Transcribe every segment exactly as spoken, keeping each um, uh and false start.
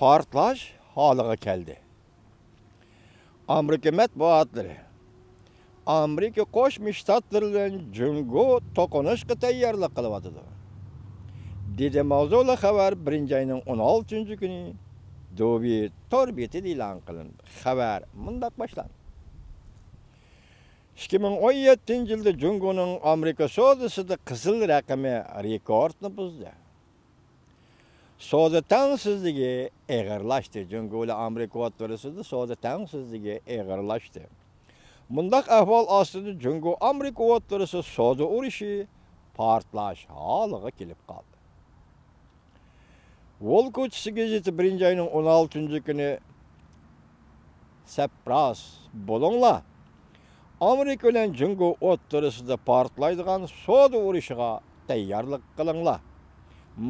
پارتلاش ھالىغا كەلدى. ئامېرىكا مەتبۇئاتلىرى ئامېرىكا قوشما شتاتلىرى بىلەن جۇڭگو توقۇنۇشقا تەييارلىق قىلىۋاتىدۇ، دېدى. ماۋزۇلۇق خەۋەر بىرىنچى ئاينىڭ ئون ئالتىنچى كۈنى دۇبى تور بېتىدە ئېلان قىلىندى. خەۋەر مۇنداق باشلاندى. ئىككى مىڭ ئون يەتتىنچى يىلدا جۇڭگونىڭ ئامېرىكا سودىسىدا قىزىل رەقىمى رېكورتنى بۇزدى. سودا تەڭسىزلىكى ئېغىرلاشتى. جۇڭگو بىلەن ئامېرىكا ئوتتۇرىسىدا سودا تەڭسىزلىكى ئېغىرلاشتى. مۇنداق ئەھۋال ئاستىدا جۇڭگو ئامېرىكا ئوتتۇرىسىدا سودا ئۇرۇشى پارتلاش ھالىغا كېلىپ قالدى. ۋول كوچىسى گېزىتى بىرىنچى ئاينىڭ ئون ئالتىنچى كۈنى سەپراس بولۇڭلار، ئامېرىكا بىلەن جۇڭگو ئوتتۇرىسىدا پارتلايدىغان سودا ئۇرۇشىغا تەييارلىق قىلىڭلار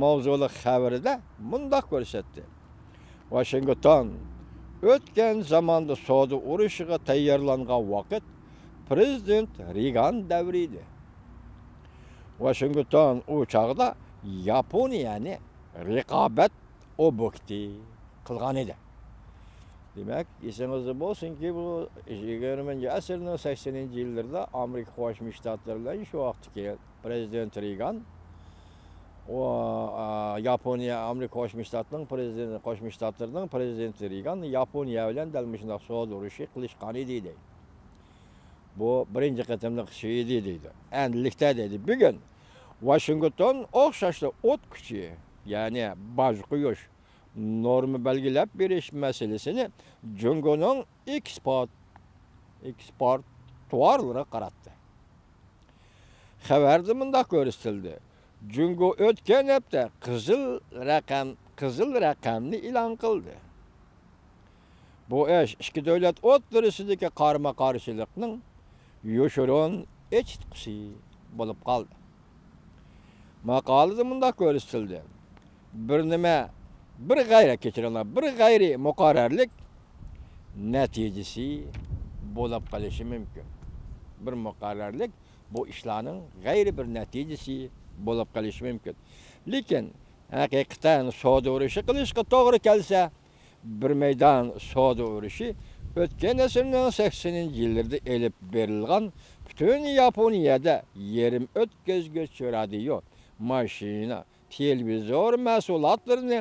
ماۋزۇلۇق خەۋىرىدە مۇنداق كۆرسەتتى. ۋاشىنگتون، ئۆتكەن زاماندا سودا ئۇرۇشىغا تەييارلانغان ۋاقىت پىرېزىدېنت رېگان دەۋرى ئىدى. ۋاشىنگتون ئۇ چاغدا ياپونىيەنى رىقابەت ئوبيېكتى قىلغان ئىدى. دېمەك، ئېسىڭىزدە بولسۇنكى، بۇ يىگىرمىنچى ئەسىرنىڭ سەكسىنىنچى يىللىرىدا ئامېرىكا قوشما شتاتلىرى بىلەن شۇ ۋاقىتتىكى پىرېزىدېنت رېگان، ئۇ، ئا، ياپونىيە، ئامېرىكا قوشما شتاتىنىڭ پىرېزىدېنت، قوشما شتاتلىرىنىڭ پىرېزىدېنتى رېگان ياپونىيە بىلەن دەل مۇشۇنداق سودا ئۇرۇشى قىلىشقان ئىدى، دەيدۇ. بۇ بىرىنچى قېتىملىق ئىش ئىدى، دەيدۇ. ئەمدىلىكتە، دەيدۇ، بۈگۈن ۋاشىنگتون ئوخشاشلا ئوت كۈچى، يەنى باج قويۇش، نورما بەلگىلەپ بېرىش مەسىلىسىنى جۇڭگونىڭ ئېكسپورت، ئېكسپورتىۋارلىرىغا قاراتتى. خەۋەردە مۇنداق كۆرسىتىلدى: جۇڭگو ئۆتكەن ھەپتە قىزىل رەقەم، قىزىل رەقەمنى ئېلان قىلدى. بۇ ئىش ئىككى دۆلەت ئوتتۇرىسىدىكى قارىمۇقارشىلىقنىڭ يوشۇرۇن ئېچىتقۇسى بولۇپ قالدى. ماقالىدە مۇنداق كۆرسىتىلدى: بىر نېمە، بىر غەيرىي، كەچۈرۈڭلار، بىر غەيرىي مۇقەررەرلىك نەتىجىسى بولۇپ قېلىشى مۇمكىن. بىر مۇقەررەرلىك بۇ ئىشلارنىڭ غەيرىي بىر نەتىجىسى بولۇپ قېلىشى مۇمكىن. لېكىن ھەقىقەتەن سودا ئۇرۇشى قىلىشقا توغرا كەلسە، بىر مەيدان سودا ئۇرۇشى ئۆتكەن ئەسىرنىڭ سەكسىنىنچى يىللىرىدا ئېلىپ بېرىلغان پۈتۈن ياپونىيەدە يېرىم ئۆتكۈزگۈچ رادىيو، ماشىنا، تېلېۋىزور مەھسۇلاتلىرىنى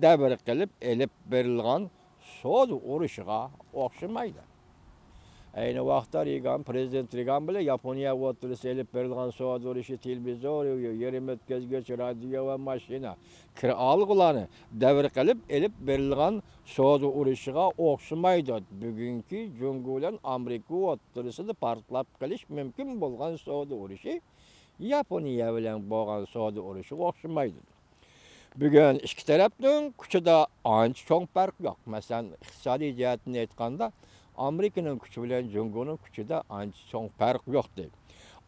دەۋر قىلىپ ئېلىپ بېرىلغان سودا ئۇرۇشىغا ئوخشىمايدۇ. ئەينى ۋاقىتتا رېگان، پىرېزىدېنت رېگان بىلەن ياپونىيە ئوتتۇرىسىدا ئېلىپ بېرىلغان سودا ئۇرۇشى تېلېۋىزور، يېرىم ئۆتكۈزگۈچ رادىيو ۋە ماشىنا، كىرئالغۇلارنى دەۋر قىلىپ ئېلىپ بېرىلغان سودا ئۇرۇشىغا ئوخشىمايدۇ. بۈگۈنكى جۇڭگو بىلەن ئامېرىكا ئوتتۇرىسىدا پارتلاپ قېلىش مۇمكىن بولغان سودا ئۇرۇشى ياپونىيە بىلەن بولغان سودا ئۇرۇشىغا ئوخشىمايدۇ. بۈگۈن ئىككى تەرەپنىڭ كۈچىدە ئانچە چوڭ پەرق يوق. مەسىلەن، ئىقتىسادىي جەھەتتىن ئېيتقاندا، ئامېرىكىنىڭ كۈچى بىلەن جۇڭگونىڭ كۈچىدە ئانچە چوڭ پەرق يوقتى.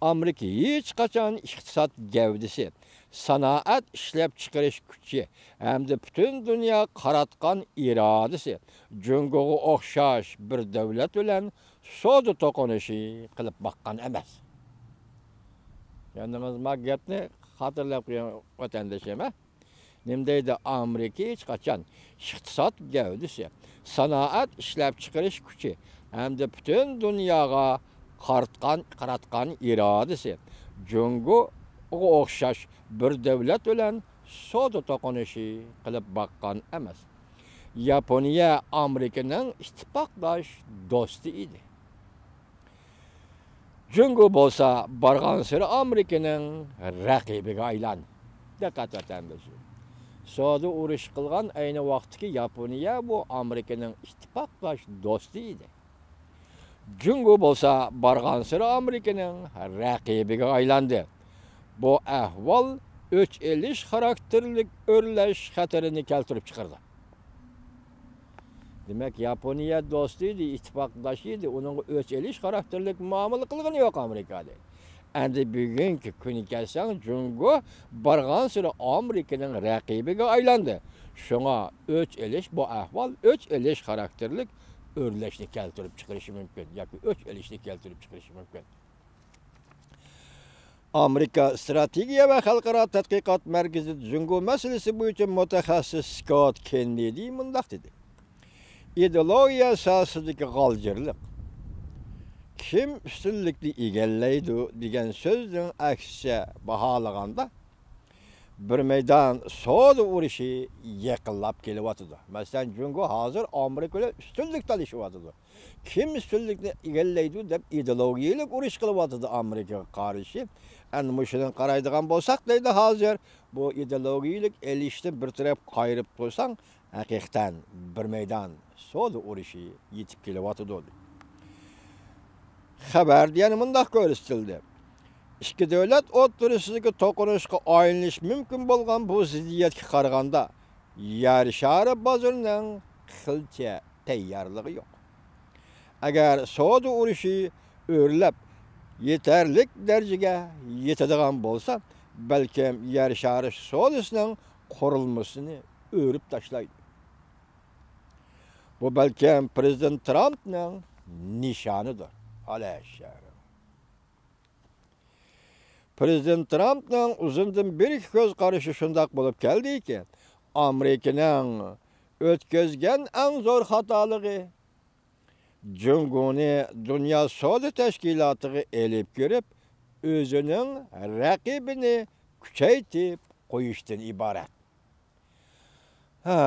ئامېرىكا ھېچقاچان ئىقتىساد گەۋدىسى، سانائەت ئىشلەپچىقىرىش كۈچى ھەمدە پۈتۈن دۇنياغا قاراتقان ئىرادىسى جۇڭگوغا ئوخشاش بىر دۆلەت بىلەن سودا توقۇنۇشى قىلىپ باققان ئەمەس. چۈشەندىڭىزمۇ؟ گەپنى خاتىرىلەپ قويۇڭ، ۋەتەندىشىم، ھە؟ نېمە دەيدۇ؟ ئامېرىكا ھېچقاچان ئىقتىساد گەۋدىسى، سانائەت ئىشلەپچىقىرىش كۈچى ھەمدە پۈتۈن دۇنياغا قارتقان، قاراتقان ئىرادىسى جۇڭگوغا ئوخشاش بىر دۆلەت بىلەن سودا توقۇنۇشى قىلىپ باققان ئەمەس. ياپونىيە ئامېرىكىنىڭ ئىتتىپاقداش دوستى ئىدى. جۇڭگو بولسا بارغانسېرى ئامېرىكىنىڭ رەقىبىگە ئايلاندى. دىققەت ۋەتەندىشى. سودا ئۇرۇشى قىلغان ئەينى ۋاقىتتىكى ياپونىيە بۇ ئامېرىكىنىڭ ئىتتىپاقداش دوستى ئىدى. جۇڭگو بولسا بارغانسېرى ئامېرىكىنىڭ رەقىبىگە ئايلاندى. بۇ ئەھۋال ئۆچ ئېلىش خاراكتېرلىك ئۆرلەش خەتىرىنى كەلتۈرۈپ چىقىرىدۇ. دېمەك، ياپونىيە دوستى ئىدى، ئىتتىپاقداش ئىدى، ئۇنىڭغا ئۆچ ئېلىش خاراكتېرلىك مۇئامىلە قىلغىنى يوق ئامېرىكا دەيدۇ. ئەمدى بۈگۈنكى كۈنى كەلسەڭ، جۇڭگو بارغانسېرى ئامېرىكىنىڭ رەقىبىگە ئايلاندى. شۇڭا ئۆچ ئېلىش، بۇ ئەھۋال ئۆچ ئېلىش خاراكتېرلىك ئۆرلەشنى كەلتۈرۈپ چىقىرىشى مۇمكىن ياكى ئۆچ ئېلىشنى كەلتۈرۈپ چىقىرىشى مۇمكىن. ئامېرىكا ئىستراتېگىيە ۋە خەلقئارا تەتقىقات مەركىزى جۇڭگو مەسىلىسى بويىچە مۇتەخەسسىس سكوت كېننېدى مۇنداق دېدى: ئىدېئولوگىيە ساھەسىدىكى غالجىرلىق، كىم ئۈستۈنلۈكنى ئىگىلەيدۇ دېگەن سۆزنىڭ ئەكسىچە باھالىغاندا، بىر مەيدان سودا ئۇرۇشى يېقىنلاپ كېلىۋاتىدۇ. مەسىلەن، جۇڭگو ھازىر ئامېرىكا بىلەن ئۈستۈنلۈك تالىشىۋاتىدۇ. كىم ئۈستۈنلۈكنى ئىگىلەيدۇ دەپ ئىدېئولوگىيەلىك ئۇرۇش قىلىۋاتىدۇ ئامېرىكىغا قارشى. ئەنە مۇشۇنى قارايدىغان بولساق دەيدۇ ھازىر، بۇ ئىدېئولوگىيەلىك ئېلىشىشتىن بىر تەرەپ قايرىپ قويساڭ، ھەقىقەتەن بىر مەيدان سودا ئۇرۇشى يېتىپ كېلىۋاتىدۇ. خەۋەردە يەنە مۇنداق كۆرسىتىلدى: ئىككى دۆلەت ئوتتۇرىسىدىكى توقۇنۇشقا ئايلىنىشى مۇمكىن بولغان بۇ زىددىيەتكە قارىغاندا، يەر شارى بازىرىنىڭ قىلچە تەييارلىقى يوق. ئەگەر سودا ئۇرۇشى ئۆرلەپ، يېتەرلىك دەرىجىگە يېتىدىغان بولسا، بەلكىم يەر شارى سودىسىنىڭ قۇرۇلمىسىنى ئۆرۈپ تاشلايدۇ. بۇ بەلكىم پىرېزىدېنت ترامپنىڭ نىشانىدۇر. ئەلەشەر. پىرېزىدېنت ترامپنىڭ ئۇزۇندىن بېرىكى كۆز قارىشى شۇنداق بولۇپ كەلدىكى، ئامېرىكىنىڭ ئۆتكۈزگەن ئەڭ زور خاتالىقى جۇڭگونى دۇنيا سودا تەشكىلاتىغا ئېلىپ كىرىپ، ئۆزىنىڭ رەقىبىنى كۈچەيتىپ قويۇشتىن ئىبارەت. ھە،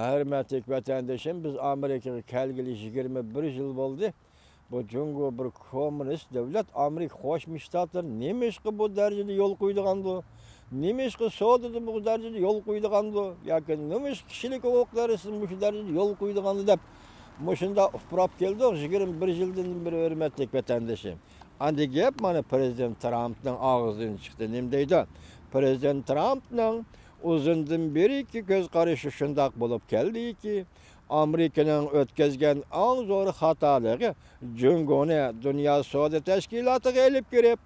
ھۆرمەتلىك ۋەتەندىشىم، بىز ئامېرىكىغا كەلگىلى يىگىرمە بىر يىل بولدى. بۇ جۇڭگو بىر كوممۇنىست دۆلەت، ئامېرىكا قوشما شتاتلىرى نېمىشقا بۇ دەرىجىدە يول قويىدىغاندۇ؟ نېمىشقا سودىدا بۇ دەرىجىدە يول قويىدىغاندۇ؟ ياكى نېمىشقا كىشىلىك ھوقۇق دەرىجىسىدە مۇشۇ دەرىجىدە يول قويىدىغاندۇ دەپ، مۇشۇنداق ئۇپراپ كەلدۇق يىگىرمە بىر يىلدىن بېرى، ھۆرمەتلىك ۋەتەندىشىم. ئەمدى گەپ مانا پىرېزىدېنت ترامپنىڭ ئاغزىدىن چىقتى. نېمە دەيدۇ؟ پىرېزىدېنت ترامپنىڭ ئۇزۇندىن بېرىكى كۆز قارىشى شۇنداق بولۇپ كەلدىكى، ئامېرىكىنىڭ ئۆتكۈزگەن ئەڭ زور خاتالىقى جۇڭگونى دۇنيا سودا تەشكىلاتىغا ئېلىپ كىرىپ،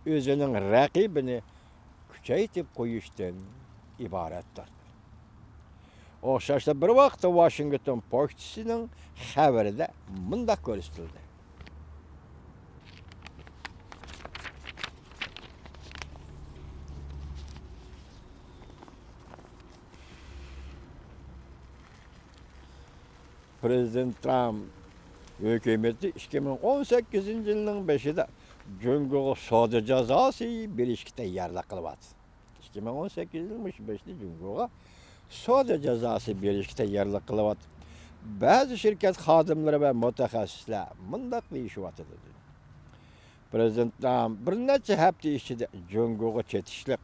ئۆزىنىڭ رەقىبىنى كۈچەيتىپ قويۇشتىن ئىبارەتتۇر. ئوخشاشلا بىر ۋاقىتتا ۋاشىنگتون پوچتىسىنىڭ خەۋىرىدە مۇنداق كۆرسىتىلدى. پىرېزىدېنت ترامپ ھۆكۈمىتى ئىككى مىڭ ئون سەككىزىنچى يىلنىڭ بېشىدا جۇڭگوغا سودا جازاسى بېرىشكە تەييارلىق قىلىۋاتىدۇ. ئىككى مىڭ ئون سەككىزىنچى يىلنىڭ مۇشۇ بېشىدا جۇڭگوغا سودا جازاسى بېرىشكە تەييارلىق قىلىۋاتىدۇ. بەزى شىركەت خادىملىرى ۋە مۇتەخەسسىسلەر مۇنداق دېيىشىۋاتىدۇ. پىرېزىدېنت ترامپ بىر نەچچە ھەپتە ئىچىدە جۇڭگوغا چېتىشلىق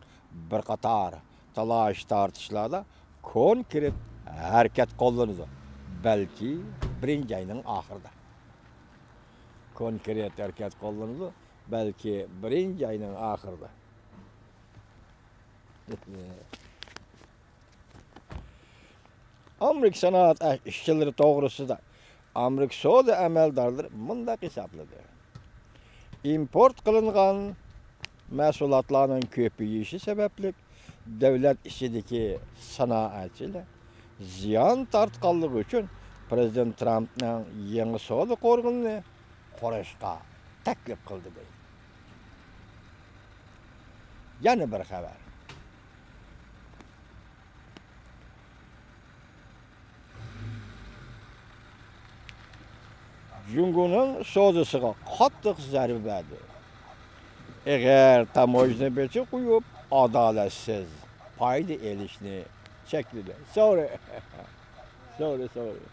بىر قاتار تالاش-تارتىشلاردا كونكرېت ھەرىكەت قوللىنىدۇ. بەلكى بىرىنچى ئاينىڭ ئاخىرىدا. كونكرېت ھەرىكەت قوللىنىدۇ. بەلكى بىرىنچى ئاينىڭ ئاخىرىدا. ئامېرىكا سانائەت ئىشچىلىرى توغرىسىدا ئامېرىكا سودا ئەمەلدارلىرى مۇنداق ھېسابلىدى: ئىمپورت قىلىنغان مەھسۇلاتلارنىڭ كۆپىيىشى سەۋەبلىك، دۆلەت ئىچىدىكى سانائەتچىلەر زىيان تارتقانلىقى ئۈچۈن، پىرېزىدېنت ترامپنىڭ يېڭى سودا قورغىنىنى قۇرۇشقا تەكلىپ قىلدى، دەيدۇ. يەنە بىر خەۋەر. جۇڭگونىڭ سودىسىغا قاتتىق زەربە بەردى. ئېغىر تاموژنا بېجى قويۇپ، ئادالەتسىز پايدا ئېلىشنى چەكلىدى. سورى. سورى، سورى.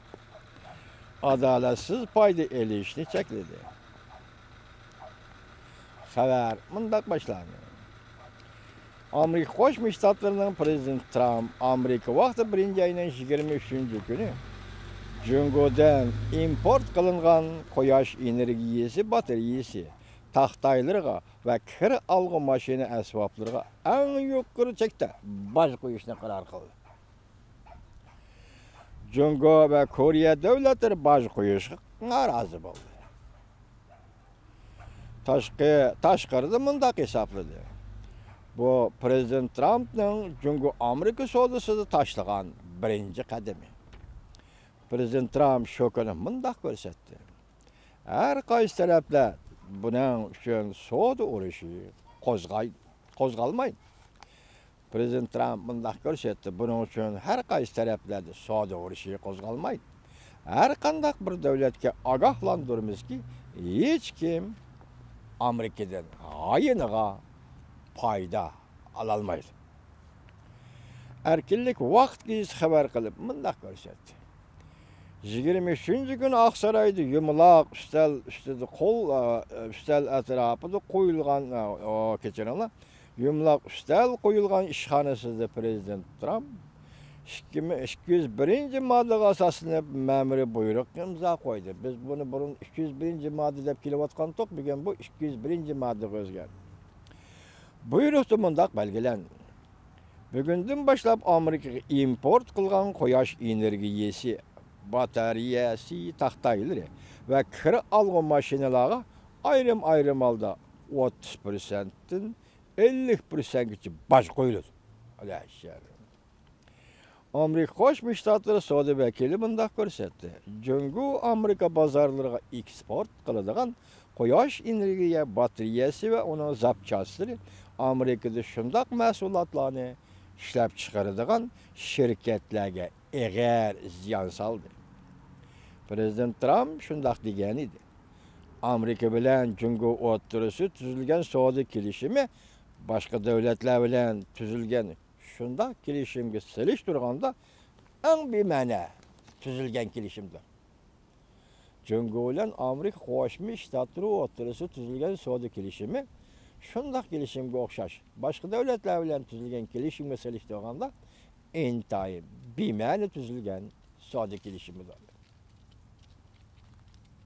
ئادالەتسىز پايدا ئېلىشنى چەكلىدى. خەۋەر مۇنداق باشلاندى. ئامېرىكا قوشما شتاتلىرىنىڭ پىرېزىدېنتى ترامپ ئامېرىكا ۋاقتى بىرىنچى ئاينىڭ يىگىرمە ئۈچىنچى كۈنى جۇڭگودىن ئىمپورت قىلىنغان قۇياش ئېنېرگىيىسى باتارېيىسى تاختايلىرىغا ۋە كىر ئالغۇ ماشىنا ئەسۋابلىرىغا ئەڭ يۇقىرى چەكتە باج قويۇشنى قارار قىلدى. جۇڭگو ۋە كورېيە دۆلەتلىرى باج قويۇشقا نارازى بولدى. تاشقى، تاشقىرىدا مۇنداق ھېسابلىدى. بۇ پىرېزىدېنت ترامپنىڭ جۇڭگو ئامېرىكا سودىسىدا تاشلىغان بىرىنچى قەدىمى. پىرېزىدېنت ترامپ شۇ كۈنى مۇنداق كۆرسەتتى. ھەر قايسى تەرەپلەر بۇنىڭ ئۈچۈن سودا ئۇرۇشى قوزغاي-، قوزغالمايدۇ. پرېزىدېنت ترامپ مۇنداق كۆرسەتتى، بۇنىڭ ئۈچۈن ھەر قايسى تەرەپلەردە سودا ئۇرۇشى قوزغالمايدۇ. ھەر قانداق بىر دۆلەتكە ئاگاھلاندۇرىمىزكى، ھېچكىم ئامېرىكىدىن ھايىنىغا پايدا ئالالمايدۇ. ئەركىنلىك ۋاقىت گېزىتى خەۋەر قىلىپ مۇنداق كۆرسەتتى. يىگىرمە ئۈچىنچى كۈنى ئاقسارايدا يۇمىلاق ئۈستەل ئۈستىدە قول، ئۈستەل ئەتراپىدا قويۇلغان، ئۇ، كەچۈرۈڭلار، يۇمىلاق ئۈستەل قويۇلغان ئىشخانىسىدا پرېزىدېنت ترامپ ئىككى مىڭ، ئىككى يۈز بىرىنچى ماددىغا ئاساسلىنىپ مەمۇرىي بۇيرۇق ئىمزا قويدى. بىز بۇنى بۇرۇن ئىككى يۈز بىرىنچى ماددا دەپ كېلىۋاتقانتۇق، بۈگۈن بۇ ئىككى يۈز بىرىنچى ماددىغا ئۆزگەردى. بۇيرۇقتا مۇنداق بەلگىلەندى. بۈگۈندىن باشلاپ ئامېرىكىغا ئىمپورت قىلغان قۇياش ئېنېرگىيەسى، باتارېيەسى، تاختايلىرى ۋە كىر ئالغۇ ماشىنىلارغا ئايرىم-ئايرىم ھالدا ئوتتۇز پىرسەنتتىن ئەللىك پىرسەنتكىچە باج قويۇلىدۇ. ئەلەشەر. ئامېرىكا قوشما شتاتلىرى سودا ۋەكىلى مۇنداق كۆرسەتتى، جۇڭگو ئامېرىكا بازارلىرىغا ئېكسپورت قىلىدىغان قۇياش ئېنېرگىيە باتارېيەسى ۋە ئۇنىڭ زاپچاسلىرى ئامېرىكىدا شۇنداق مەھسۇلاتلارنى ئىشلەپچىقىرىدىغان شىركەتلەرگە ئېغىر زىيان سالدى. پرېزىدېنت ترامپ شۇنداق دېگەنىدى، ئامېرىكا بىلەن جۇڭگو ئوتتۇرىسىدا تۈزۈلگەن سودا كېلىشىمى باشقا دۆلەتلەر بىلەن تۈزۈلگەن شۇنداق كېلىشىمگە سېلىشتۇرغاندا ئەڭ بىمەنە تۈزۈلگەن كېلىشىمدۇر. جۇڭگو بىلەن ئامېرىكا قوشما شتاتلىرى ئوتتۇرىسىدا تۈزۈلگەن سودا كېلىشىمى شۇنداق كېلىشىمگە ئوخشاش باشقا دۆلەتلەر بىلەن تۈزۈلگەن كېلىشىمگە سېلىشتۇرغاندا ئىنتايىن بىمەنە تۈزۈلگەن سودا كېلىشىمىدۇر.